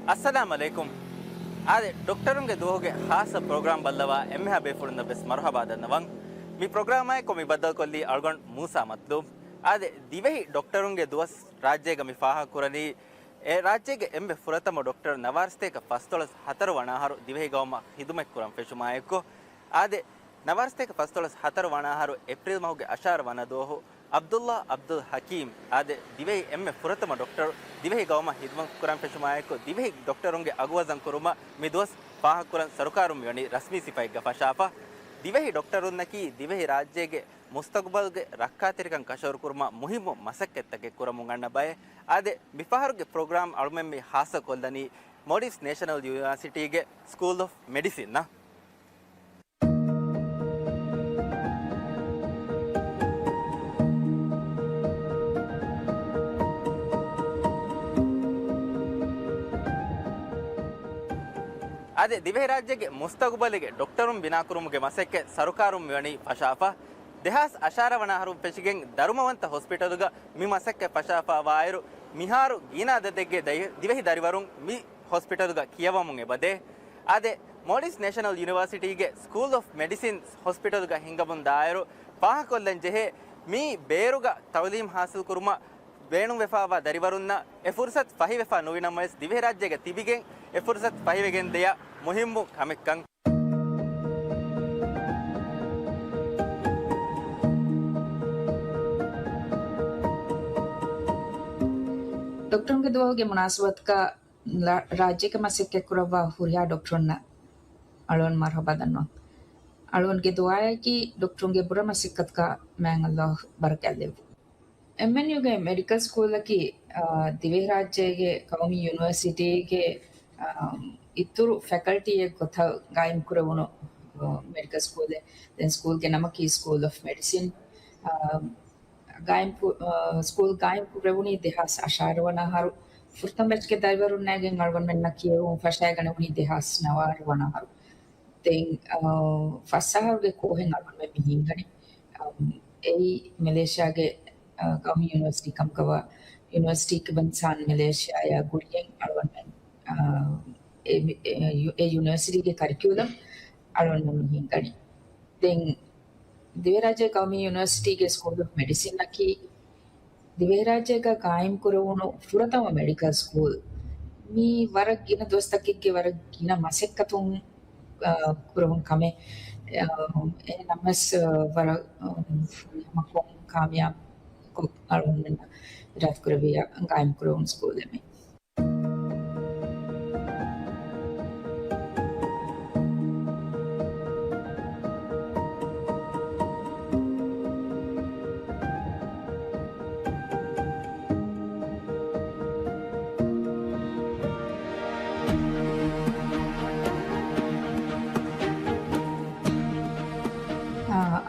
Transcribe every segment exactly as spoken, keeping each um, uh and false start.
އައްސަލާމް އަލައިކުމް. އާދެ، ޑޮކްޓަރުންގެ ދުވަހުގެ ޚާއްޞަ ޕްރޮގްރާމް ބައްލަވާ އެންމެހާ ބޭފުޅުންނަށް ވެސް މަރުޙަބާ ދަންނަވަން. މި ޕްރޮގްރާމާއެކު މި ބައްދަލުކޮށްލީ އަޅުގަނޑު މޫސާ މަތްލޫބް. އާދެ، ދިވެހި ޑޮކްޓަރުންގެ ދުވަސް ރާއްޖޭގަ މި ފާހަގަކުރަނީ، އެ ރާއްޖޭގެ އެންމެ ފުރަތަމަ ޑޮކްޓަރު ނަވާރަ ސަތޭކަ ފަސްދޮޅަސް ހަތަރު ވަނަ އަހަރު ދިވެހި ގައުމަށް ޚިދުމަތް ކުރަން ފެށުމާއެކު، އާދެ، ނަވާރަ ސަތޭކަ ފަސްދޮޅަސް ހަތަރު ވަނަ އަހަރު އޭޕްރީލް މަހުގެ އަށާރަ ވަނަ ދުވަހު ޢަބްދުﷲ ޢަބްދުލް ޙަކީމް، އާދެ، ދިވެހި އެންމެ ފުރަތަމަ ޑޮކްޓަރު ދިވެހި ގައުމަށް ޚިދުމަތް ކުރަން ފެށުމާއެކު، ދިވެހި ޑޮކްޓަރުންގެ އަގުވަޒަން ކުރުމަށް މި ދުވަސް ފާހަގަކުރަން ސަރުކާރުން މިވަނީ ރަސްމީ ސިފައެއްގަ ފަށާފަ. ދިވެހި ޑޮކްޓަރުންނަކީ ދިވެހި ރާއްޖޭގެ މުސްތަގުބަލްގެ ރައްކާތެރިކަން ކަށަވަރުކުރުމަށް މުހިއްމު މަސައްކަތްތަކެއް ކުރަމުން އަންނަ ބައެއް. އާދެ، މިފަހަރުގެ ޕްރޮގްރާމް އަޅުމެން މި ޚާއްޞަކޮށްލަނީ މޯލްޑިވްސް ނޭޝަނަލް ޔުނިވާސިޓީގެ ސްކޫލް އޮފް މެޑިސިންއަށް. އާދެ، ދިވެހިރާއްޖޭގެ މުސްތަގުބަލުގެ ޑޮކްޓަރުން ބިނާކުރުމުގެ މަސައްކަތް ސަރުކާރުން މިވަނީ ފަށާފަ. ދެހާސް އަށާރަ ވަނަ އަހަރުން ފެށިގެން ދަރުމަވަންތަ ހޮސްޕިޓަލުގަ މި މަސައްކަތް ފަށާފަވާއިރު، މިހާރު ގިނަ އަދަދެއްގެ ދައި-، ދިވެހި ދަރިވަރުން މި ހޮސްޕިޓަލުގަ ކިޔަވަމުން އެބަދޭ. އާދެ، މޯލްޑިވްސް ނޭޝަނަލް ޔުނިވާސިޓީގެ ސްކޫލް އޮފް މެޑިސިން ހޮސްޕިޓަލުގަ ހިންގަމުން ދާއިރު، ފާހަގަކޮށްލަން ޖެހޭ، މި ބޭރުގަ ތައުލީމް ޙާޞިލް ކުރުމަށް ބޭނުންވެފަވާ ދަރިވަރުންނަށް އެ ފުރުސަތު ފަހިވެފަ ނުވި ނަމަވެސް، ދިވެހިރާއްޖޭގަ ތިބިގެން އެ ފުރުސަތު ފަހިވެގެން ދިޔަ މުހިއްމު ކަމެއްކަން. ޑޮކްޓަރުންގެ ދުވަހުގެ މުނާސަބަތުގަ ރާ-، ރާއްޖޭގަ މަސައްކަތް ކުރައްވާ ހުރިހާ ޑޮކްޓަރުންނަށް އަޅުގަނޑު މަރުޙަބާ ދަންނަވަން. އަޅުގަނޑުގެ ދުޢާއަކީ ޑޮކްޓަރުންގެ ބުރަ މަސައްކަތުގަ މާތް ﷲ ބަރަކާތްލެއްވުން. އެމްއެންޔޫގެ މެޑިކަލް ސްކޫލަކީ، އާ، ދިވެހިރާއްޖޭގެ ޤައުމީ ޔުނިވަރސިޓީގެ، އާ، އިތުރު ފެކަލްޓީއެއް ގޮތަށް ގާއިމްކުރެވުނު، އާ، މެޑިކަލް ސްކޫލެއް. ދެން ސްކޫލްގެ ނަމަކީ ސްކޫލް އޮފް މެޑިސިން. އާ، ގާއިމްކު-، އާ، ސްކޫލް ގާއިމްކުރެވުނީ ދެހާސް އަށާރަ ވަނަ އަހަރު. ފުރަތަމަ ބެޗްގެ ދަރިވަރުންނާގެން އަޅުގަނޑުމެންނަށް ކިޔެވުން ފަށައިގަނެވުނީ ދެހާސް ނަވާރަ ވަނަ އަހަރު. ދެން، އާ، ފަސް އަހަރުގެ ކޯހެއް އަޅުގަނޑުމެން މި ހިންގަނީ. އަމް، އެއީ މެލޭޝިޔާގެ، އާ، ޤައުމީ ޔުނިވަރސިޓީ ކަމުގަވާ ޔުނިވަރސިޓީ ކިބަންސާން މެލޭޝިޔާއާ ގުޅިގެން އަޅުގަނޑުމެން، އާ، އެ، އެ، އެ ޔު-، އެ ޔުނިވަރސިޓީގެ ކަރިކިއުލަމް އަޅުގަނޑުމެން މި ހިންގަނީ. ދެން ދިވެހިރާއްޖޭގެ ޤައުމީ ޔުނިވަރސިޓީގެ ސްކޫލް އޮފް މެޑިސިންއަކީ، ދިވެހިރާއްޖޭގަ ޤާއިމްކުރެވުނު ފުރަތަމަ މެޑިކަލް ސްކޫލް. މީ ވަރަށް ގިނަ ދުވަސްތަކެއްގެ ވަރަށް ގިނަ މަސައްކަތުން، އާ، ކުރެވުނު ކަމެއް. އާ، އެހެންނަމަވެސް، އާ، ވަރަށް، އާ، ހަމަކޮށް ކާމިޔާބުކޮށް އަޅުގަނޑުމެންނަށް އިރާދަކުރެއްވިއްޔާ ޤާއިމްކުރެވުނު ސްކޫލެއް މީ.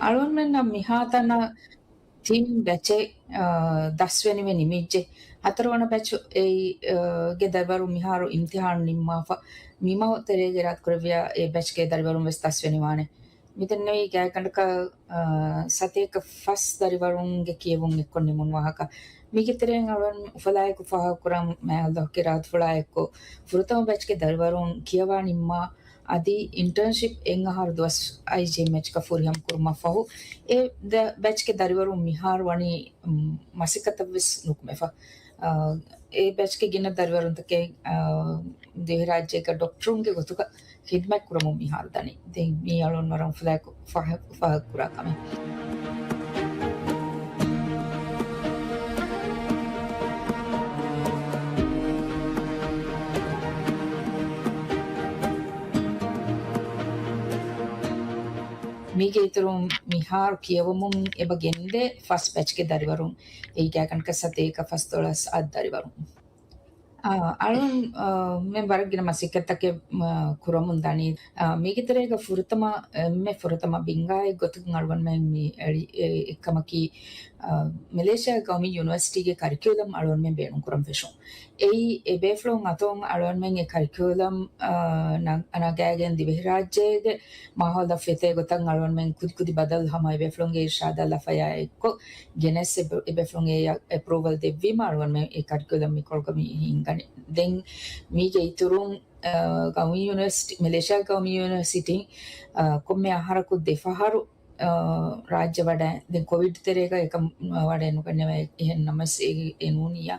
އަޅުގަނޑުމެންނަށް މިހާތަނަށް ތިން ބެޗެއް، އާ، ދަސްވެނިވެ ނިމިއްޖެ. ހަތަރުވަނަ ބެޗު އެއީ، އާ، ގެ ދަރިވަރުން މިހާރު އިމްތިހާނު ނިންމާފަ. މިމަހު ތެރޭގަ އިރާދަކުރެއްވިއްޔާ އެ ބެޗްގެ ދަރިވަރުން ވެސް ދަސްވެނިވާނެ. މިދެންނެވީ ގާތްގަނޑަކަށް، އާ، ސަތޭކަ ފަސް ދަރިވަރުންގެ ކިޔެވުން އެއްކޮށް ނިމުނު ވާހަކަ. މީގެ ތެރެއިން އަޅުގަނޑު އުފަލާއެކު ފާހަގަކުރަން މާތް ﷲގެ ރާދަފުޅާއެކު ފުރަތަމަ ބެޗްގެ ދަރިވަރުން ކިޔަވާ ނިންމާ އަދި އިންޓާންޝިޕް އެއް އަހަރު ދުވަސް އައިޖީއެމްއެޗްގަ ފުރިހަމަ ކުރުމަށް ފަހު، އެ ދަ-، ބެޗްގެ ދަރިވަރުން މިހާރު ވަނީ، މް، މަސައްކަތަށް ވެސް ނުކުމެފަ. އާ، އެ ބެޗްގެ ގިނަ ދަރިވަރުންތަކެއް، އާ، ދިވެހިރާއްޖޭގަ ޑޮކްޓަރުންގެ ގޮތުގަ ޚިދުމަތް ކުރަމުން މިހާރު ދަނީ. ދެން މީ އަޅުގަނޑު ވަރަށް އުފަލާއެކު ފާހަ-، ފާހަގަކުރާ ކަމެއް. މީގެ އިތުރުން މިހާރު ކިޔަވަމުން އެބަ ގެންދޭ ފަސް ބެޗްގެ ދަރިވަރުން، އެއީ ގާތްގަނޑަކަށް ސަތޭކަ ފަސްދޮޅަސް އަށް ދަރިވަރުން. އާ، އަޅުން، އާ، މެން ވަރަށް ގިނަ މަސައްކަތްތަކެއް، މަ، ކުރަމުން ދަނީ. އާ، މީގެ ތެރޭގަ ފުރަތަމަ، އެންމެ ފުރަތަމަ ބިންގާއެއް ގޮތުން އަޅުގަނޑުމެން މި އެޅި، އެ، އެއްކަމަކީ، އާ، މެލޭޝިޔާ ގައުމީ ޔުނިވަރސިޓީގެ ކަރިކިއުލަމް އަޅުގަނޑުމެން ބޭނުންކުރަން ފެށުން. އެއީ އެބޭފުޅުން އަތުން އަޅުގަނޑުމެން އެ ކަރިކިއުލަމް، އާ، ނަ-، ނަގާގެން ދިވެހިރާއްޖޭގެ މާހައުލަށް ފެތޭ ގޮތަށް އަޅުގަނޑުމެން ކުދިކުދި ބަދަލު ހަމަ އެބޭފުޅުންގެ އިރްޝާދާ ލަފަޔާ އެއްކޮށް ގެނެސް އެބޭ-، އެބޭފުޅުން އެ އެޕްރޫވަލް ދެއްވީމަ އަޅުގަނޑުމެން އެ ކަރިކިއުލަމް މިކޮޅުގަ މި ހިންގަނީ. ދެން މީގެ އިތުރުން، އާ، ގައުމީ ޔުނިވަރސިޓީ، މެލޭޝިޔާ ގައުމީ ޔުނިވަރސިޓީން، އާ، ކޮންމެ އަހަރަކު ދެފަހަރު އާ، ރާއްޖެ ވަޑައި، ދެން ކޮވިޑް ތެރޭގަ އެކަން ވަޑައި ނުގަންނަވައި އެހެން ނަމަވެސް އެ-، އެ ނޫނިއްޔާ.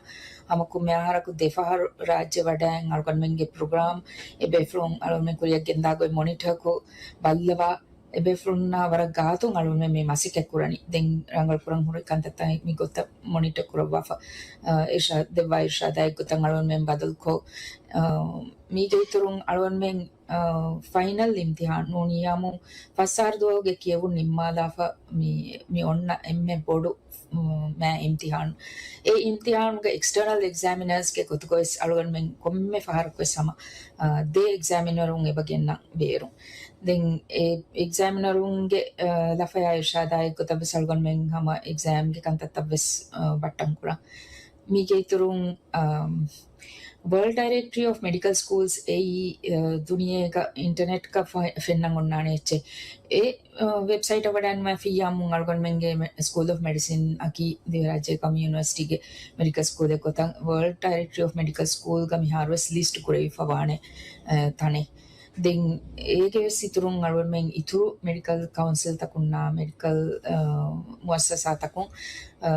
ހަމަ ކޮންމެ އަހަރަކު ދެފަހަރު ރާއްޖެ ވަޑައި އަޅުގަނޑުމެންގެ ޕްރޮގްރާމް އެބޭފުޅުން އަޅުގަނޑުމެން ކުރިއަށް ގެންދާ ގޮތް މޮނިޓަރކޮށް ބައްލަވާ، އެބޭފުޅުންނާ ވަރަށް ގާތުން އަޅުގަނޑުމެން މި މަސައްކަތް ކުރަނީ. ދެން ރަނގަޅު ކުރަން ހުރި ކަންތައްތައް މި ގޮތަށް މޮނިޓަރ ކުރައްވާފަ، އާ، އިރްޝާ-، ދެއްވާ އިރްޝާދާއެއް ގޮތަށް އަޅުގަނޑުމެން ބަދަލުކޮށް، އާ، މީގެ އިތުރުން އަޅުގަނޑުމެން އާ، ފައިނަލް އިމްތިހާން ނޫނިއްޔާމު ފަސް އަހަރު ދުވަހުގެ ކިޔެވުން ނިންމާލާފަ މި، މި އޮންނަ އެންމެ ބޮޑު، މް، މާ އިމްތިހާން. އެ އިމްތިހާނުގެ އެކްސްޓަރނަލް އެގްޒާމިނަރސްގެ ގޮތުގަވެސް އަޅުގަނޑުމެން ކޮންމެ ފަހަރަކުވެސް ހަމަ، އާ، ދެ އެގްޒާމިނަރުން އެބަ ގެންނަ ބޭރު. ދެން އެ އެގްޒާމިނަރުންގެ، އާ، ލަފަޔާ އިރްޝާދާއެއް ގޮތަށްވެސް އަޅުގަނޑުމެން ހަމަ އެގްޒާމްގެ ކަންތައްތައްވެސް، އާ، ބައްޓަން ކުރަން. މީގެ އިތުރުން، އާ، ވަރލްޑް ޑައިރެކްޓަރީ އޮފް މެޑިކަލް ސްކޫލްސް އެއީ، އަ، ދުނިޔޭގަ އިންޓަނެޓްގަ ފަ-، ފެންނަން އޮންނާނެ އެއްޗެއް. އެ، އަ، ވެބްސައިޓަށް ވަޑައިނުމަށް ފިއްޔާމުން އަޅުގަނޑުމެންގެ މެ-، ސްކޫލް އޮފް މެޑިސިން އަކީ ދިވެހިރާއްޖޭގެ ގައުމީ ޔުނިވަރސިޓީގެ މެޑިކަލް ސްކޫލެއް ގޮތަށް ވަރލްޑް ޑައިރެކްޓަރީ އޮފް މެޑިކަލް ސްކޫލްގަ މިހާރުވެސް ލިސްޓް ކުރެވިފަ ވާނެ، އަ، ތަނެއް. ދެން އޭގެ ވެސް އިތުރުން އަޅުގަނޑުމެން އިތުރު މެޑިކަލް ކައުންސިލްތަކުންނާ މެޑިކަލް، އަ، މުއައްސަސާތަކުން، އަ،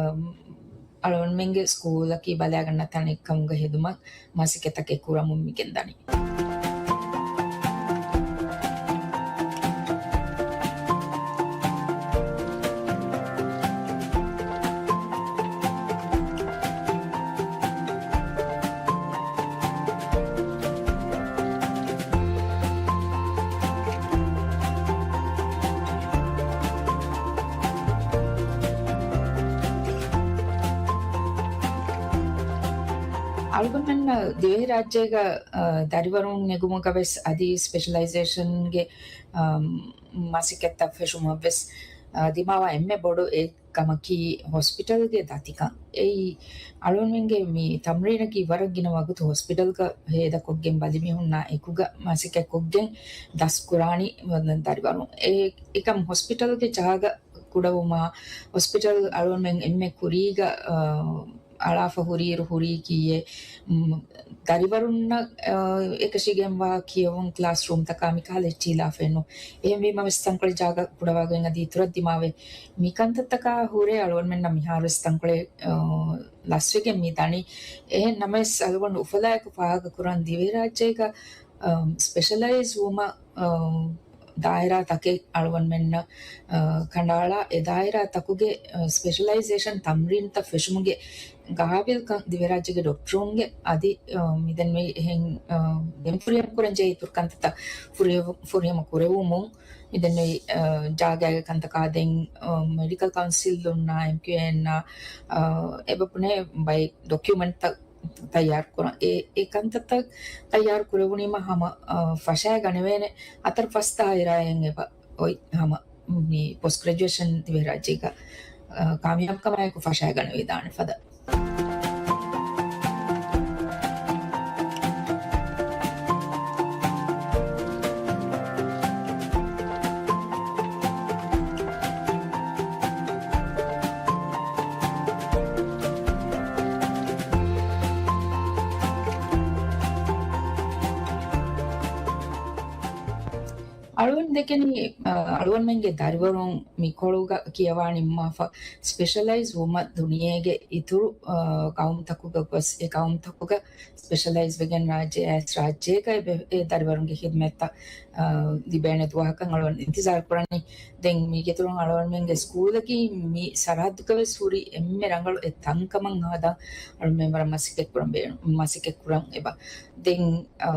އަޅުގަނޑުމެންގެ ސްކޫލަކީ ބަލާގަންނަ ތަނެއް ކަމުގަ ހެދުމަށް މަސައްކަތްތަކެއް ކުރަމުން މި ގެންދަނީ. އަޅުގަނޑުމެންނަށް ދިވެހިރާއްޖޭގަ، އަ، ދަރިވަރުން ނެގުމުގަ ވެސް އަދި ސްޕެޝަލައިޒޭޝަންގެ، އަ، މަސައްކަތްތައް ފެށުމަށް ވެސް، އަ، ދިމާވާ އެންމެ ބޮޑު އެއް ކަމަކީ ހޮސްޕިޓަލްގެ ދަތިކަން. އެއީ އަޅުގަނޑުމެންގެ މި ތަމްރީނަކީ ވަރަށް ގިނަ ވަގުތު ހޮސްޕިޓަލްގަ ހޭދަކޮށްގެން ބަލިމީހުންނާ އެކުގަ މަސައްކަތްކޮށްގެން ދަސްކުރާނީ ދަރިވަރުން. އެ، އެކަމް ހޮސްޕިޓަލްގެ ޖާގަ ކުޑަވުމާ، ހޮސްޕިޓަލް އަޅުގަނޑުމެން އެންމެ ކުރީގަ، އަ، އަޅާފަ ހުރިއިރު ހުރީ ކީއެއް، މް، ދަރިވަރުންނަށް، އަ، އެކަށީގެންވާ ކިޔެވުން ކްލާސްރޫމްތަކާ މިކަހަލަ އެއްޗިހި ލާފައެއް ނޫން. އެހެންވީމަ ވެސް ތަންކޮޅެއް ޖާގަ ކުޑަވާގޮތް އަދި އިތުރަށް ދިމާވެ، މި ކަންތައްތަކާ ހުރެ އަޅުގަނޑުމެންނަށް މިހާރުވެސް ތަންކޮޅެއް، އަ، ލަސްވެގެން މި ދަނީ. އެހެން ނަމަވެސް އަޅުގަނޑު އުފަލާއެކު ފާހަގަކުރަން ދިވެހިރާއްޖޭގަ، އަ، ސްޕެޝަލައިޒް ވުމަށް، އަ، ދާއިރާ ތަކެއް އަޅުގަނޑުމެންނަށް، އަ، ކަނޑައަޅާ، އެ ދާއިރާ ތަކުގެ، އަ، ސްޕެޝަލައިޒޭޝަން ތަމްރީންތައް ފެށުމުގެ ގާބިލްކަން ދިވެހިރާއްޖޭގެ ޑޮކްޓަރުންގެ އަދި، އަ، މިދެންނެވި އެހެން، އަ، ދެން ފުރިހަމަ ކުރަން ޖެހޭ އިތުރު ކަންތައްތައް ފުރިހަ-، ފުރިހަމަ ކުރެވުމުން މިދެންނެވި، އަ، ޖާގައިގެ ކަންތަކާ ދެން، އަ، މެޑިކަލް ކައުންސިލުންނާ އެމްކިއުއޭއެންނާ، އަ، އެބަ ބުނޭ ބައެއް ޑޮކިއުމެންޓްތައް ތައްޔާރު ކުރަން. އެ، އެ ކަންތައްތައް ތައްޔާރު ކުރެވުނީމަ ހަމަ، އަ، ފަށާގަނެވޭނެ އަތަރު ފަސް ދާއިރާއެއް އެބަ އޮތް ހަމަ މި ޕޮސްޓް ގްރެޖުއޭޝަން ދިވެހިރާއްޖޭގަ، އަ، ކާމިޔާބުކަމާއެކު ފަށާގަނެވިދާނެ ފަދަ. އަޅުގަނޑު ދެކެނީ، އަ، އަޅުގަނޑުމެންގެ ދަރިވަރުން މިކޮޅުގަ ކިޔަވާ ނިންމާފަ ސްޕެޝަލައިޒް ވުމަށް ދުނިޔޭގެ އިތުރު، އަ، ގައުމުތަކުގަ ގޮސް އެ ގައުމުތަކުގަ ސްޕެޝަލައިޒް ވެގެން ރާއްޖެ އައިސް ރާއްޖޭގަ އެ ބެ-، އެ ދަރިވަރުންގެ ހިދުމަތްތައް، އަ، ލިބޭނެ ދުވަހަކަށް އަޅުގަނޑު އިންތިޒާރު ކުރަނީ. ދެން މީގެ އިތުރުން އަޅުގަނޑުމެންގެ ސްކޫލަކީ މި ސަރަހައްދުގަ ވެސް ހުރި އެންމެ ރަނގަޅު އެއް ތަންކަމަށް ހަދާ އަޅުގަނޑުމެން ވަރަށް މަސައްކަތް ކުރަން ބޭ-، މަސައްކަތް ކުރަން އެބަ. ދެން، އަ،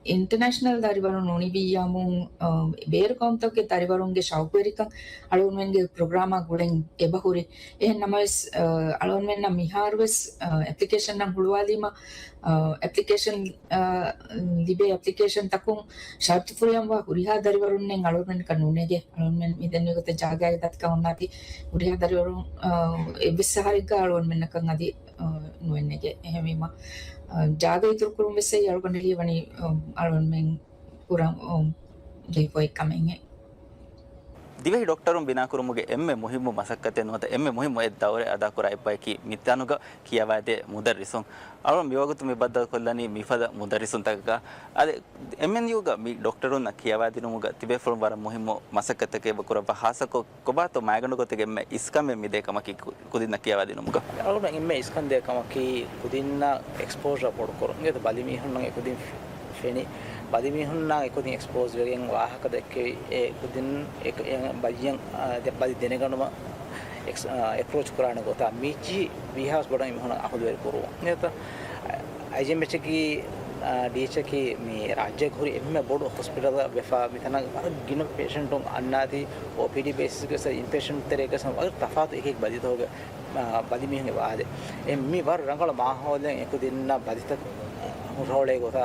އިންޓަރނޭޝަނަލް ދަރިވަރުން ނުނިވިއްޔާމުން، އަ، ބޭރު ޤައުމުތަކުގެ ދަރިވަރުންގެ ޝައުޤުވެރިކަން އަޅުގަނޑުމެންގެ ޕްރޮގްރާމާ ގުޅެން އެބަހުރި. އެހެން ނަމަވެސް، އަ، އަޅުގަނޑުމެންނަށް މިހާރުވެސް، އަ، އެޕްލިކޭޝަންއަށް ހުޅުވާލީމަ، އަ، އެޕްލިކޭޝަން، އަ، ލިބޭ އެޕްލިކޭޝަންތަކުން ޝަރުތު ފުރިހަމަވާ ހުރިހާ ދަރިވަރުންނެއް އަޅުގަނޑުމެންނަކަށް ނުނެގޭ. އަޅުގަނޑުމެން މި ދެންނެވި ގޮތަށް ޖާގައިގެ ދަތިކަން އޮންނާތީ ހުރިހާ ދަރިވަރުން، އަ، އެއްވެސް އަހަރެއްގަ އަޅުގަނޑުމެންނަކަށް އަދި އަ، ނުވެންނެގެ. އެހެންވީމަ، އަ، ޖާގަ އިތުރުކުރުން ވެސް އެއީ އަޅުގަނޑަށް ލިޔެވަނީ، އަ، އަޅުގަނޑުމެން ކުރަން، އަ، ޖެހިފައި ކަމެއް. ދިވެހި ޑޮކްޓަރުން ބިނާކުރުމުގެ އެންމެ މުހިއްމު މަސައްކަތެއް ނުވަތަ އެންމެ މުހިއްމު އެއް ދައުރެއް އަދާކުރާ އެއްބަޔަކީ މިތަނުގަ ކިޔަވާދޭ މުދައްރިސުން. އަޅުގަނޑު މިވަގުތު މި ބައްދަލުކޮށްލަނީ މިފަދަ މުދައްރިސުންތަކަކާ. އަދި އެމްއެންޔޫގަ މި ޑޮކްޓަރުންނަށް ކިޔަވާދިނުމުގަ ތިބޭފުޅުން ވަރަށް މުހިއްމު މަސައްކަތްތަކެއް ކުރައްވާ، ހާއްސަކޮށް ކޮބާތޯ މައިގަނޑު ގޮތެއް އެންމެ އިސްކަމެއް މިދޭ ކަމަކީ ކު-، ކުދިންނަށް ކިޔަވާދިނުމުގަ؟ އަޅުގަނޑަށް އެންމެ އިސްކަން ދޭ ކަމަކީ ކުދިންނަށް އެކްސްޕޯޝަރ ބޮޑުކުރުން. އެ ބަލިމީހުންނަށް އެކުދިން ފެނި، ބަލިމީހުންނާ އެކުދިން އެކްސްޕޯޒް ވެގެން ވާހަކަ ދެއްކެވި، އެ ކުދިން އެ-، އެ ބަލިއަށް، އާ، ދެ-، ބަލި ދެނެގަނުމަށް އެކްސް-، އާ، އެޕްރޯޗް ކުރާނެ ގޮތާ މީޗީ ވީހާވެސް ބޮޑަށް މީހުންނަށް އަހުލުވެރި ކުރުވުން. އެތަ، އައިޖީއެމްއެޗް އަކީ، އާ، ޑީއެޗް އަކީ މި ރާއްޖޭގަ ހުރި އެންމެ ބޮޑު ހޮސްޕިޓަލަށް ވެފާ، މިތަނަށް ވަރަށް ގިނަ ޕޭޝަންޓުން އަންނާތީ، އޯޕީޑީ ބޭސިސްގަ ވެސް އިންޕޭޝަންޓް ތެރޭގަ ވެސް ވަރަށް ތަފާތު އެކި ބަލިތަކުގެ، އާ، ބަލިމީހުން އެބަ އާދޭ. އެ މި ވަރަށް ރަނގަޅު މާހައުލެއް އެކުދިންނަށް ބަލިތައް ހުށަހޮޅޭ ގޮތާ،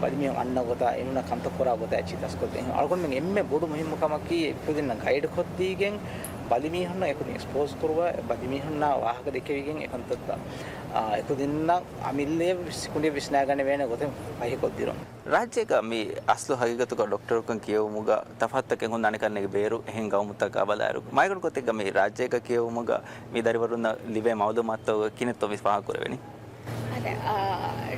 ބަލިމީހުން އަންނަ ގޮތާ، އެމީހުންނަށް ކަންތައް ކުރާ ގޮތާ އެއްޗިހި ދަސްކޮށްދޭ. އަޅުގަނޑުމެން އެންމެ ބޮޑު މުހިއްމު ކަމަކީ އެކުދިންނަށް ގައިޑް ކޮށްދީގެން، ބަލިމީހުންނަށް އެކުދިން އެކްސްޕޯޒް ކުރުވާ، ބަލިމީހުންނާ ވާހަކަ ދެކެވިގެން އެކަންތައްތައް، އާ، އެކުދިންނަށް އަމިއްލައަށް ސިކުނޑިއަށް ވިސްނާގަނެވޭނެ ގޮތެއް ފަހިކޮށްދިނުން. ރާއްޖޭގަ މި އަސްލު ހަގީގަތުގަ ޑޮކްޓަރުކަން ކިޔެވުމުގަ ތަފާތުތަކެއް ހުންނާނެ ކަންނޭނގެ ބޭރު އެހެން ގައުމުތަކާ ބަލާއިރު، މައިގަނޑު ގޮތެއްގަ މި ރާއްޖޭގަ ކިޔެވުމުގަ މި ދަރިވަރުންނަށް ލިބޭ މައުލޫމާތުތަކުގަ ކިހިނެއްތޯ މި ފާހަގަކުރެވެނީ؟ އަދި، އާ،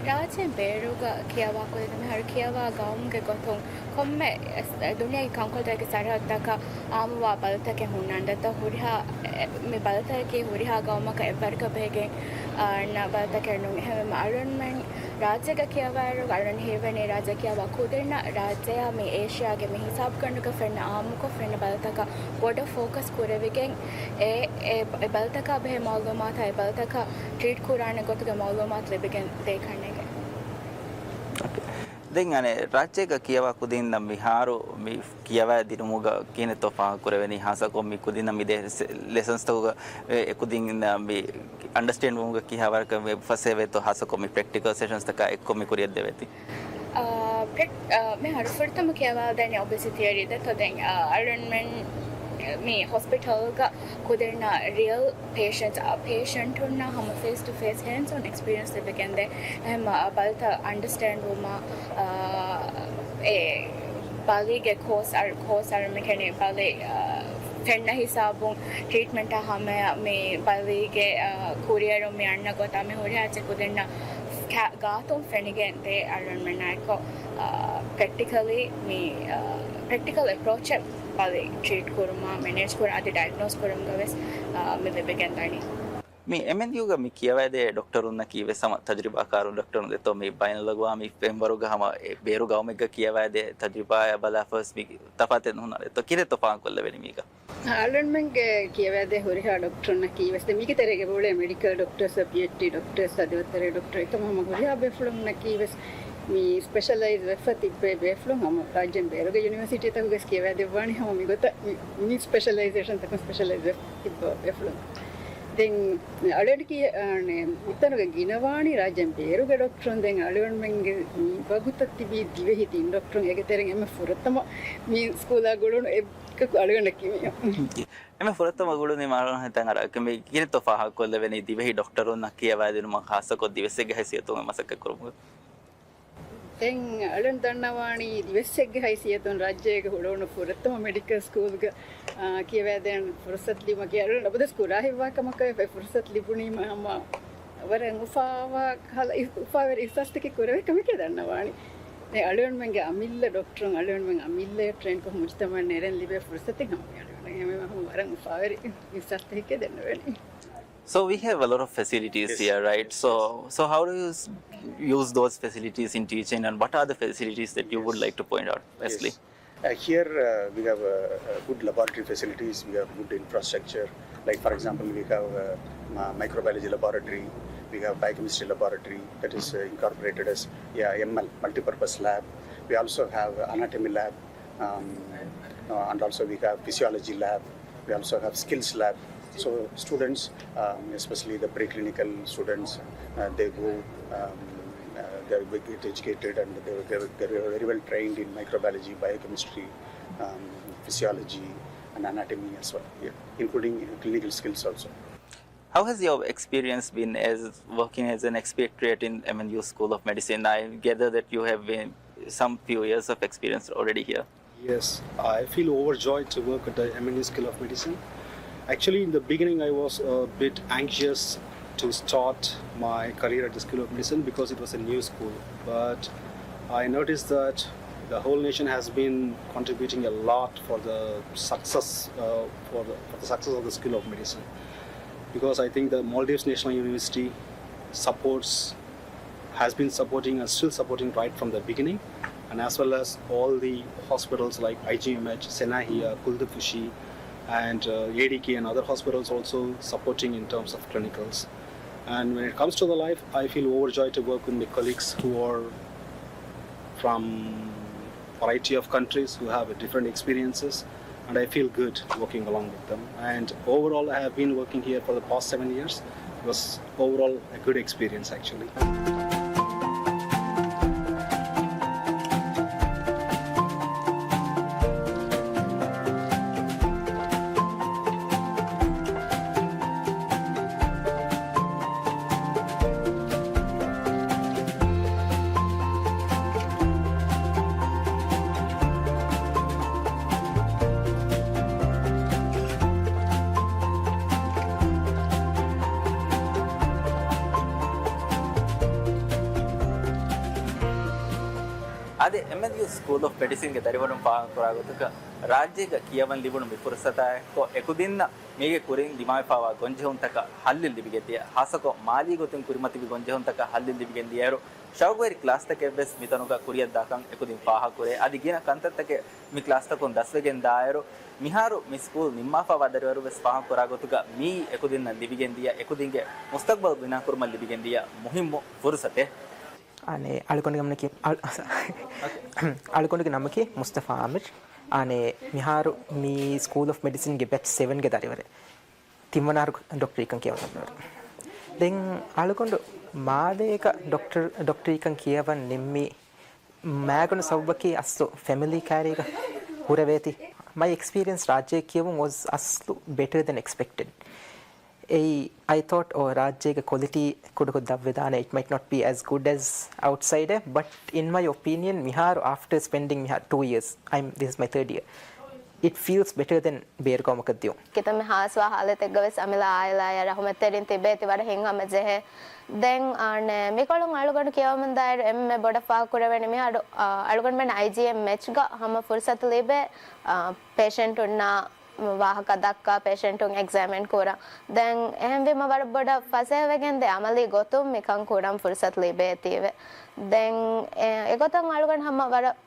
ރާއްޖޭން ބޭރުގަ ކިޔަވާ ކުދިން މިހާރު ކިޔަވާ ގައުމުގެ ގޮތުން ކޮންމެ އެސް-، ދުނިޔޭގެ ކަންކޮޅުތަކުގެ ސަރަހައްދުތަކަށް އާއްމުވާ ބަލިތަކެއް ހުންނާނެ. ދެން ހުރިހާ، އެ، މި ބަލިތަކަކީ ހުރިހާ ގައުމަކަށް އެއްވަރަކަށް ބެހިގެން، އާ، އަންނަ ބަލިތަކެއް ނޫން. އެހެންވީމަ އަޅުގަނޑުމެން ރާއްޖޭގަ ކިޔަވާއިރު އަޅުގަނޑު ހީވަނީ ރާއްޖޭ ކިޔަވާ ކުދިންނަށް ރާއްޖެއާ މި އޭޝިޔާގެ މި ހިސާބުގަނޑުގަ ފެންނަ އާއްމުކޮށް ފެންނަ ބަލިތަކަށް ބޮޑަށް ފޯކަސް ކުރެވިގެން އެ، އެ، އެ ބަލިތަކާ ބެހޭ މައުލޫމާތާ އެ ބަލިތަކަށް ޓްރީޓް ކުރާނެ ގޮތުގެ މައުލޫމާތު ލިބިގެން ދޭ ކަންނޭނގެ. އޯކޭ. ދެން އަނެއް ރާއްޖޭގަ ކިޔަވާ ކުދިންނަށް މިހާރު މި ކިޔަވާ ދިނުމުގަ ކިހިނެއްތޯ ފާހަގަ ކުރެވެނީ؟ ހާއްސަކޮށް މި ކުދިންނަށް މި ދޭ ސެ-، ލެސަންސްތަކުގަ އެ، އެ ކުދިން މި އަންޑަސްޓޭންޑް ވުމުގަ ކިހާވަރަކަށް މި ފަސޭހަވޭތޯ، ހާއްސަކޮށް މި ޕްރެކްޓިކަލް ސެޝަންސްތަކާ އެއްކޮށް މި ކުރިއަށް ދެވޭތީ؟ އާ، ޕްރެކް-، އާ، މިހާރު ފުރަތަމަ ކިޔަވާދޭނީ އޮބެސިޓީ ތިއަރީ ދެތޯ. ދެން، އާ، އަޅުގަނޑުމެން މި ހޮސްޕިޓަލްގަ ކުދިންނަށް ރިއަލް ޕޭޝަންޓްސް، އާ، ޕޭޝަންޓުންނާ ހަމަ ފޭސް ޓު ފޭސް ހޭންޑްސް އޮން އެކްސްޕީރިއެންސް ލިބިގެންދޭ. އެހެން، އާ، ބަލިތައް އަންޑަސްޓޭންޑް ވުމަށް، އާ، އެ ބަލީގެ ކޯސް އަޅު-، ކޯސް އަޅުމެކެނި ބަލި، އާ، ފެންނަ ހިސާބުން ޓްރީޓްމަންޓާ ހަމަޔަށް މި ބަލީގެ، އާ، ކުރިއެރުން މި އަންނަ ގޮތާ މި ހުރިހާ އެއްޗެއް ކުދިންނަށް ކާ-، ގާތުން ފެނިގެން ދޭ އަޅުގަނޑުމެންނާއެކު، އާ، ޕްރެކްޓިކަލީ މި، އާ، ޕްރެކްޓިކަލް އެޕްރޯޗެއް ބަލި ޓްރީޓް ކުރުމާ، މެނޭޖް ކުރުން އަދި ޑަޔަގްނޯސް ކުރުމުގަ ވެސް، އާ، މި ލިބިގެން ދަނީ. މި އެމްއެންޔޫގަ މި ކިޔަވައިދޭ ޑޮކްޓަރުންނަކީ ވެސް ހަމަ ތަޖުރިބާކާރު ޑޮކްޓަރުން ދެތޯ؟ މި ބައިނަލްއަގުވާމީ ފެންވަރުގަ ހަމަ އެ ބޭރު ގައުމެއްގަ ކިޔަވައިދޭ ތަޖުރިބާއާ ބަލާފަ ވެސް މި ތަފާތެއް ނުހުންނާނެ ދެތޯ؟ ކިހިނެއްތޯ ފާހަގަކޮށްލެވެނީ މީގަ؟ އަޅުގަނޑުމެންގެ ކިޔަވައިދޭ ހުރިހާ ޑޮކްޓަރުންނަކީ ވެސް ދެން މީގެ ތެރޭގަ އުޅޭ މެޑިކަލް ޑޮކްޓަރސް، ޕީއެޗްޑީ ޑޮކްޓަރސް، އަދި އޮތްތަރޭ ޑޮކްޓަރު އެކަމަ ހަމަ ހުރިހާ ބޭފުޅުންނަކީ ވެސް މި ސްޕެޝަލައިޒް ވެފަ ތިއްބޭ ބޭފުޅުން ހަމަ ރާއްޖޭން ބޭރުގެ ޔުނިވަރސިޓީތަކުގަސް ކިޔަވައިދެއްވާނީ ހަމަ މިގޮތަށް މި، މި ސްޕެޝަލައިޒޭޝަންތަކުން ސްޕެޝަލައިޒް ވެފަ ތިއްބާ ބޭފުޅުން. ދެން އަޅުގަނޑަކީ، އާ، މިތަނުގަ ގިނަވާނީ ރާއްޖޭން ބޭރުގެ ޑޮކްޓަރުން. ދެން އަޅުގަނޑުމެންގެ މި ވަގުތަށް ތިބީ ދިވެހި ތިން ޑޮކްޓަރުން. އޭގެ ތެރެއިން އެންމެ ފުރަތަމަ މި ސްކޫލާ ގުޅުނު އެއްކަކު އަޅުގަނޑަކީ މި. އެންމެ ފުރަތަމަ ގުޅުނީ މާރުން ހިތަށް އަރާ މި ކިހިނެއްތޯ ފާހަގަކޮށްލެވެނީ ދިވެހި ޑޮކްޓަރުންނަށް ކިޔަވާދިނުމަށް ހާއްސަކޮށް ދިވެއްސެއްގެ ހައިސިއްޔަތުން މަސައްކަތް ކުރުމުގެ؟ ދެން އަޅުން ދަންނަވާނީ ދިވެއްސެއްގެ ހައިސިއްޔަތުން ރާއްޖޭގަ ހުޅުވުނު ފުރަތަމަ މެޑިކަލް ސްކޫލްގަ، އާ، ކިޔަވައިދޭން ފުރުސަތު ލިބުމަކީ އަޅުން އަބަދުވެސް ކުރާ ހިތްވާ ކަމަކަށް އެ ފުރުސަތު ލިބުނީމަ ހަމަ ވަރަށް އުފާވާ ކަހަލަ، އުފާވެރި އިހްސާސްތަކެއް ކުރެވޭ ކަމެކޭ ދަންނަވާނީ. ދެން އަޅުގަނޑުމެންގެ އަމިއްލަ ޑޮކްޓަރުން އަޅުގަނޑުމެން އަމިއްލަ ޓްރޭންކޮށް މުޖުތަމައަށް ނެރެން ލިބޭ ފުރުސަތެއް ހަމަ އަޅުގަނޑު ހަމަ ވަރަށް އުފާވެރި އިހްސާސްތަކެކޭ ދެންނެވެނީ. So we have a lot of facilities Yes. here, right? So, so how do you s-, use those facilities in teaching, and what are the facilities that you would Yes. like to point out, Yes. Wesley? Uh, here, uh, we have, uh, uh, good laboratory facilities, we have good infrastructure. Like, for example, we have, uh, mi-, microbiology laboratory, we have biochemistry laboratory that is, uh, incorporated as, yeah, M L, multipurpose lab. We also have anatomy lab, um, uh, and also we have physiology lab. We also have skills lab. So students, um, especially the preclinical students, uh, they go, um, uh, they will get educated and they, they, they are very well trained in microbiology, biochemistry, um, physiology, and anatomy as well, yeah, including clinical skills also. How has your experience been as working as an expatriate in M N U School of Medicine? I gather that you have been some few years of experience already here. Yes, I feel overjoyed to work at the M N U School of Medicine. Actually, in the beginning, I was a bit anxious to start my career at the School of Medicine because it was a new school. But I noticed that the whole nation has been contributing a lot for the success uh, for, the, for the success of the School of Medicine. Because I think the Maldives National University supports has been supporting and still supporting right from the beginning, and as well as all the hospitals like I G M H, Senahiya, Kuldufushi, and uh, A D K and other hospitals also supporting in terms of clinicals. And when it comes to the life, I feel overjoyed to work with my colleagues who are from variety of countries, who have different experiences, and I feel good working along with them. And overall, I have been working here for the past seven years. It was overall a good experience, actually. އަދި އެމްއެމްޔޫ ސްކޫލް އޮފް މެޑިސިންގެ ދަރިވަރުން ފާހަގަކުރާ ގޮތަކަށް، ރާއްޖޭގަ ކިޔަވަން ލިބުނު މި ފުރުސަތާއެއްކޮށް، އެކުދިންނަށް މީގެ ކުރިން ދިމާވެފައިވާ ގޮންޖެހުންތަކަށް ހައްލެއް ލިބިގެންދިޔަ، ހާއްސަކޮށް މާލީ ގޮތުން ކުރިމަތިވި ގޮންޖެހުންތަކަށް ހައްލެއް ލިބިގެންދިޔައިރު، ޝައުގުވެރި ކްލާސްތަކެއްވެސް މިތަނުގަ ކުރިއަށްދާކަން އެކުދިން ފާހަގަކުރޭ. އަދި ގިނަ ކަންތައްތަކެއް މި ކްލާސްތަކުން ދަސްވެގެންދާއިރު، މިހާރު މި ސްކޫލް ނިންމާފައިވާ ދަރިވަރުވެސް ފާހަގަކުރާ ގޮތުގަ، މިއީ އެކުދިންނަށް ލިބިގެންދިޔަ، އެކުދިންގެ މުސްތަޤްބަލް ބިނާކުރުމަށް ލިބިގެންދިޔަ މުހިއްމު ފުރުސަތެއް. އަނެއް އަޅުގަނޑުގެ ނަމަކީ، އަޅު-، އަޅުގަނޑުގެ ނަމަކީ މުސްތަފާ އާމިރު. އަނެއް މިހާރު މި ސްކޫލް އޮފް މެޑިސިންގެ ބެޗް ސެވަންގެ ދަރިވަރެއް. ތިންވަނަ އަހަރު ޑޮކްޓަރީކަން ކިޔަވަން ދަރިވަރު. ދެން އަޅުގަނޑު މާލޭގަ ޑޮކްޓަރ-، ޑޮކްޓަރީކަން ކިޔަވަން ނިންމީ މާގަނޑު ސަބަބަކީ އަސްލު ފެމިލީ ކައިރީގަ ހުރެވޭތީ. މައި އެކްސްޕީރިއެންސް ރާއްޖެ ކިޔެވުން ވޮޒް އަސްލު ބެޓަރ ދެން އެކްސްޕެކްޓެޑް. އެއީ، I thought އޯ ރާއްޖޭގެ ކޮލިޓީ ކުޑަކޮށް ދަށްވެދާނެ، it might not be as good as outside, but in my opinion މިހާރު after spending މިހާރު two years, I'm, this is my third year, it feels better than ބޭރު ގައުމަކަށް ދިޔުން. ކިތަންމެ ހާސްވާ ހާލަތެއްގަވެސް އަމިއްލަ އާއިލާއަށް ރަހުމަތްތެރިން ތިބޭތި ވަރަށް ހިތްހަމަޖެހޭ. ދެން އަނެއް މިކޮޅުން އަޅުގަނޑު ކިޔަވަމުންދާއިރު އެންމެ ބޮޑަށް ފާހަގަކުރެވެނީ މިހާރު، އަ، އަޅުގަނޑުމެން އައިޖީއެމް މެޗްގަ ހަމަ ފުރުސަތު ލިބޭ، އަ، ޕޭޝަންޓުންނާ ވާހަކަ ދައްކާ ޕޭޝަންޓުން އެގްޒާމިން ކުރަން. ދެން އެހެންވީމަ ވަރަށް ބޮޑަށް ފަސޭހަވެގެންދޭ އަމަލީ ގޮތުން މިކަން ކުރަން ފުރުސަތު ލިބޭތީވެ. ދެން އެ، އެގޮތަށް އަޅުގަނޑު ހަމަ ވަރަށް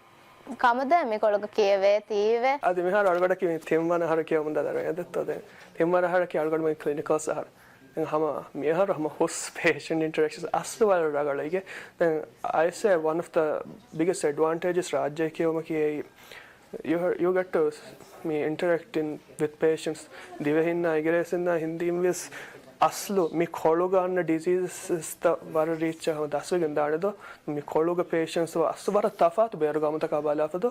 ކަމުދޭ މިކޮޅުގަ ކިޔެވޭތީވެ. އަދި މިހާރު އަޅުގަނޑަކީ މި ތިންވަނަ އަހަރު ކިޔަމުންދާ ދަރިވަރެއް ދެއްތޯ ދެން. ތިންވަނަ އަހަރަކީ އަޅުގަނޑުމެން ކްލިނިކަލް އަހަރު. ދެން ހަމަ މިއަހަރު ހަމަ ހުސް ޕޭޝަންޓް އިންޓަރެކްޝަން އަސްލު ވަރަށް ރަގަޅު އިގެ. ދެން I say one of the biggest advantages ރާއްޖެ ކިޔެވުމަކީ އެއީ. You, you get to މި އިންޓަރެކްޓިން ވިތް ޕޭޝަންޓްސް. ދިވެހިންނާ އިނގިރޭސިންނާ ހިންދީން ވެސް އަސްލު މި ކޮޅުގަ އަންނަ ޑިޒީޒަސްތައް ވަރަށް ރީއްޗަށް ހަމަ ދަސްވެގެން ދާނެ ދޯ؟ މި ކޮޅުގަ ޕޭޝަންޓްސް ވަ އަސްލު ވަރަށް ތަފާތު ބޭރު ގައުމުތަކާ ބަލާފަ ދޯ؟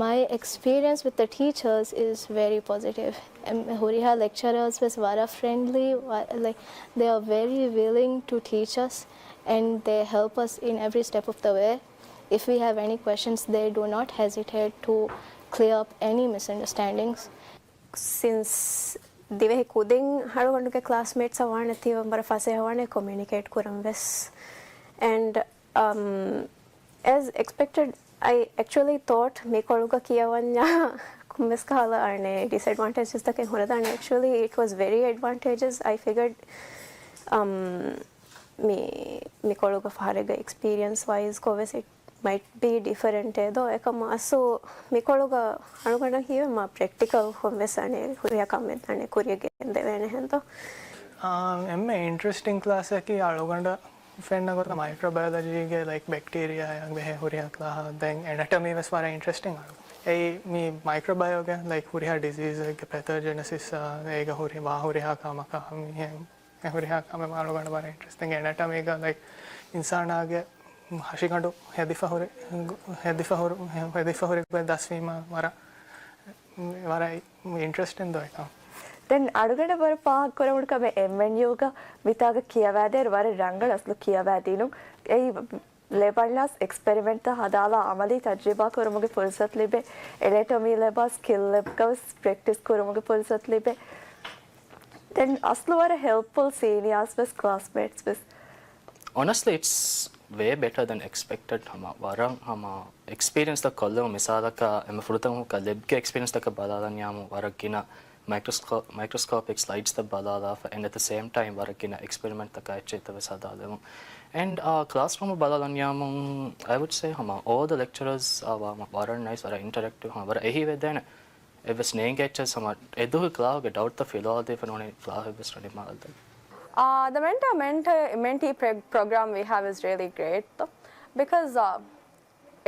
My experience with the teachers is very positive. އެމް، ހުރިހާ ލެކްޗަރަރސް ވެސް ވަރަށް ފްރެންޑްލީ، ވަ-، like, they are very willing to teach us and they help us in every step of the way. If we have any questions, they do not hesitate to clear up any misunderstandings. ސިންސް ދިވެހި ކުދިން އަޅުގަނޑުގެ ކްލާސްމޭޓްސް ވާނެތީވެ ވަރަށް ފަސޭހަވާނެ ކޮމިއުނިކޭޓް ކުރަން ވެސް. And, um, as expected, I actually thought މި ކޮޅުގަ ކިޔަވަންޏާ ކޮންމެސް ކަހަލަ އަނެއް ޑިސްއެޑްވާންޓޭޖަސްތަކެއް ހުރެދާނެ. Actually, it was very advantageous. I figured, um, މި، މި ކޮޅުގަ ފަހަރެއްގަ އެކްސްޕީރިއަންސް ވައިޒް ކޮށް ވެސް it might be different އޭ ދޯ. އެކަމަ އަސްލު މި ކޮޅުގަ އަޅުގަނޑަށް ހީވޭ މާ ޕްރެކްޓިކަލް ކޮށް ވެސް އަނެއް ހުރިހާ ކަމެއް އަނެއް ކުރިއަށް ގެންދެވޭނެ ހެން ދޯ. އާ، އެންމެ އިންޓްރެސްޓިން ކްލާސްއަކީ އަޅުގަނޑަށް ފެންނަ ގޮތަށް މައިކްރޯބަޔޮލޮޖީގެ ލައިކް ބެކްޓީރިއާއާ ބެހޭ ހުރިހާ ކްލާހަށް ދެން އެނަޓަމީ ވެސް ވަރަށް އިންޓްރެސްޓިން އަޅު. އެއީ މި މައިކްރޯބަޔޮގެ ލައިކް ހުރިހާ ޑިޒީޒެއްގެ ޕެތޯޖެނެސިސްއާ އޭގަ ހުރި ވާ ހުރިހާ ކަމަކާ މިހެން އެ ހުރިހާ ކަމެއް އަޅުގަނޑަށް ވަރަށް އިންޓްރެސްޓިން. އެނަޓަމީގަ ލައިކް އިންސާނާގެ ހަށިގަނޑު ހެދިފަ ހުރި، ހެދިފަ ހުރި، ހެދިފަ ހުރި ގޮތް ދަސްވީމަ ވަރަށް، ވަރަށް އިންޓްރެސްޓިން ދޯ އެކަން. ދެން އަޅުގަނޑަށް ވަރަށް ފާހަގަކުރެވުނު ކަމެއް އެމްއެންޔޫގަ މިތާގަ ކިޔަވާދޭއިރު ވަރަށް ރަނގަޅަސް ކިޔަވާދިނުން. އެއީ ލެބަށްލާސް އެކްސްޕެރިމެންޓްތައް ހަދާލާ އަމަލީ ތަޖްރިބާ ކުރުމުގެ ފުރުސަތު ލިބޭ. އެނެޓޮމީ ލެބާސް ކިލް ލެބްގަވެސް ޕްރެކްޓިސް ކުރުމުގެ ފުރުސަތު ލިބޭ. ދެން އަސްލު ވަރަށް ހެލްޕްފުލް ސީނިއާސް ވެސް ކްލާސްމޭޓްސް ވެސް. Honestly, it's way better than expected. ހަމަ ވަރަށް ހަމަ އެކްސްޕީރިއަންސްތައް ކޮށްލެވުން މިސާލަކަށް އެންމެ ފުރަތަމަ ލެބްގެ އެކްސްޕީރިއަންސްތަކަށް ބަލާލަން ޔާމު ވަރަށް ގިނަ މައިކްރޮސްކޯ-، މައިކްރޮސްކޯޕިކް ސްލައިޑްސްތައް ބަލާލާފަ އެންޑް އެޓް ދަ ސޭމް ޓައިމް ވަރަށް ގިނަ އެކްސްޕެރިމެންޓްތަކާ އެއްޗެއްތައް ވެސް ހަދާލެވުން. އެންޑް ކްލާސްރޫމަށް ބަލާލަން ޔާމު I would say ހަމަ all the lecturers އާ ވަރަށް ނައިސް ވަރަށް އިންޓަރެކްޓިވް ހަމަ ވަރަށް އެހީވެދޭނެ އެއްވެސް ނޭނގޭ އެއްޗެއް ހަމަ އެދުވަހު ކްލާހުގެ ޑައުޓްތައް ފިލާލަދީފަ ނޫނީ ކްލާހެއްވެސް ނިންމާލަދޭން. Uh, the mentor mentor mentee preg- program we have is really great though, because uh,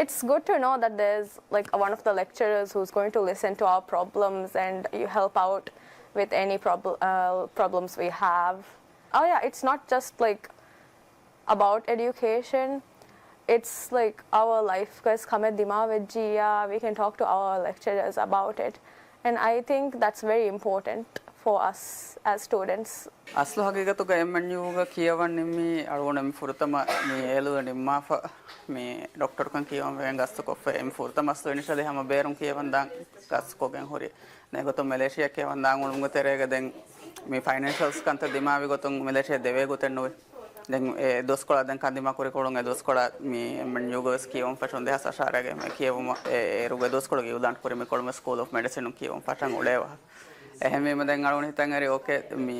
it's good to know that there's like one of the lecturers who's going to listen to our problems and you help out with any prob- uh, problems we have. Oh yeah, it's not just like about education. It's like our life ގަސް ކަމެއް ދިމާވެއްޖިއްޔާ, we can talk to our lecturers about it. And I think that's very important for us as students. އަސްލު ހަގީގަތުގަ އެމްއެންޔޫގަ ކިޔަވަން ނިންމީ އަޅުގަނޑު މި ފުރަތަމަ މި އޭލުވެ ނިންމާފަ މި ޑޮކްޓަރުކަން ކިޔަވަން ވެގެން ގަސްތުކޮށްފަ މި ފުރަތަމަ އަސްލު އިނިޝަލީ ހަމަ ބޭރުން ކިޔަވަން ދާން ގަސްކޮށްގެން ހުރި. އެގޮތުން މެލޭޝިޔާ ކިޔަވަން ދާން އުޅުމުގެ ތެރޭގަ ދެން މި ފައިނޭންޝަލްސް ކަންތައް ދިމާވި ގޮތުން މެލޭޝިޔާ ދެވޭ ގޮތެއް ނުވޭ. ދެން އެ ދުވަސްކޮޅާ ދެން ކަންދިމާ ކުރިކޮޅުން އެ ދުވަސްކޮޅާ މި އެމްއެންޔޫގަ ވެސް ކިޔެވުން ފެށުން ދެހާސް އަށާރައިގެ މި ކިޔެވުމަށް އެ އޭރުގެ ދުވަސްކޮޅުގެ އިއުލާން ކުރި މިކޮޅުމެ ސްކޫލް އޮފް މެޑިސިނުން ކިޔެވުން ފަށަން އުޅޭ ވާހަކަ. އެހެންވީމަ ދެން އަޅުގަނޑު ހިތަށް އެރި އޯކޭ މި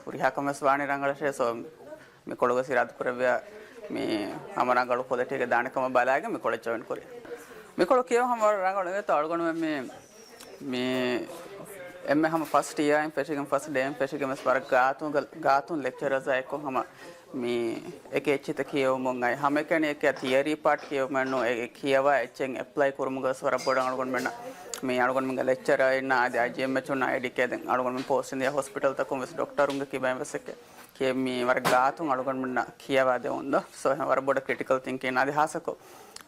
ހުރިހާ ކަމެއް ވެސް ވާނީ ރަނގަޅަށޭ. ސޯ މިކޮޅުގަ ސިރާދު ކުރެއްވިޔާ މި ހަމަ ރަނގަޅު ކޮލިޓީގެ ދާނެ ކަމަށް ބަލާގެން މިކޮޅަށް ޖޮއިން ކުރި. މިކޮޅު ކިޔެވުން ހަމަ ވަރަށް ރަނގަޅު އެނގޭތޯ އަޅުގަނޑުމެން މި މި އެންމެ ހަމަ ފަސްޓް އިޔާއިން ފެށިގެން ފަސްޓް ޑޭއިން ފެށިގެން ވެސް ވަރަށް ގާތުން ގާތުން ލެކްޗަރަރސް އާ އެއްކޮށް ހަމަ މި އެކި އެއްޗިތައް ކިޔެވުމުން އައި ހަމައެކަނި އެކި ތިއަރީ ޕާޓް ކިޔެވުމެއް ނޫން އެ ކިޔަވާ އެއްޗެއް އެޕްލައި ކުރުމުގަ ވެސް ވަރަށް ބޮޑަށް އަޅުގަނޑުމެންނަށް މި އަޅުގަނޑުމެންގެ ލެކްޗަރަރ އިންނަ އަދި އައިޖީއެމްއެޗުންނަށް އެޑިކޭ ދެން އަޅުގަނޑުމެން ޕޯސްޓް ދިޔަ ހޮސްޕިޓަލްތަކުން ވެސް ޑޮކްޓަރުންގެ ކިބައިން ވެސް އެކެ ކިޔެ މި ވަރަށް ގާތުން އަޅުގަނޑުމެންނަށް ކިޔަވާ ދެވުން ދޯ. ސޯ އެހެން ވަރަށް ބޮޑަށް ކްރިޓިކަލް ތިންކިން އަދި ހާސަކޮށް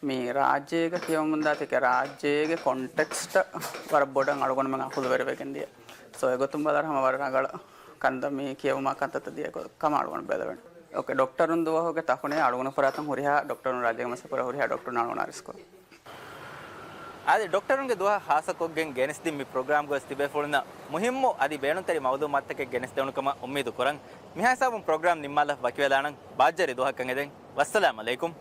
މި ރާއްޖޭގަ ކިޔަވަމުންދާތީ ރާއްޖޭގެ ކޮންޓެކްސްޓަށް ވަރަށް ބޮޑަށް އަޅުގަނޑުމެން އަކުލުވެރިވެގެން ދިޔަ. ސޯ އެގޮތުން ބަލާއިރު ހަމަ ވަރަށް ރަނގަޅަށް ކަންތައް މި ކިޔެވުމާ ކަންތައްތައް ދިޔަ ކަމަށް އަޅުގަނޑު ބެލެވެން. އޯކޭ، ޑޮކްޓަރުން ދުވަހުގެ ތަކުނޭ އަޅުގަނޑު ފަރާތުން ހުރިހާ ޑޮކްޓަރުން ރާއްޖޭގެ މަސައްކަތް ކުރާ ހުރިހާ ޑޮކްޓަރުން އަޅުގަނޑު އަރިސްކޮށް. އަދި ޑޮކްޓަރުންގެ ދުވަހަށް ހާއްސަކޮށްގެން ގެނެސްދިން މި ޕްރޮގްރާމްގަވެސް ތިބޭފުޅުންނަށް މުހިއްމު އަދި ބޭނުންތެރި މައުލޫމާތުތަކެއް ގެނެސްދެވުނު ކަމަށް އުއްމީދު ކުރަން. މިހާ ހިސާބުން ޕްރޮގްރާމް ނިންމާލަށް ވަކިވެލާނަން. ބާއްޖަވެރި ދުވަހަކަށް އެދެން. ވައްސަލާމް އަލައިކުމް.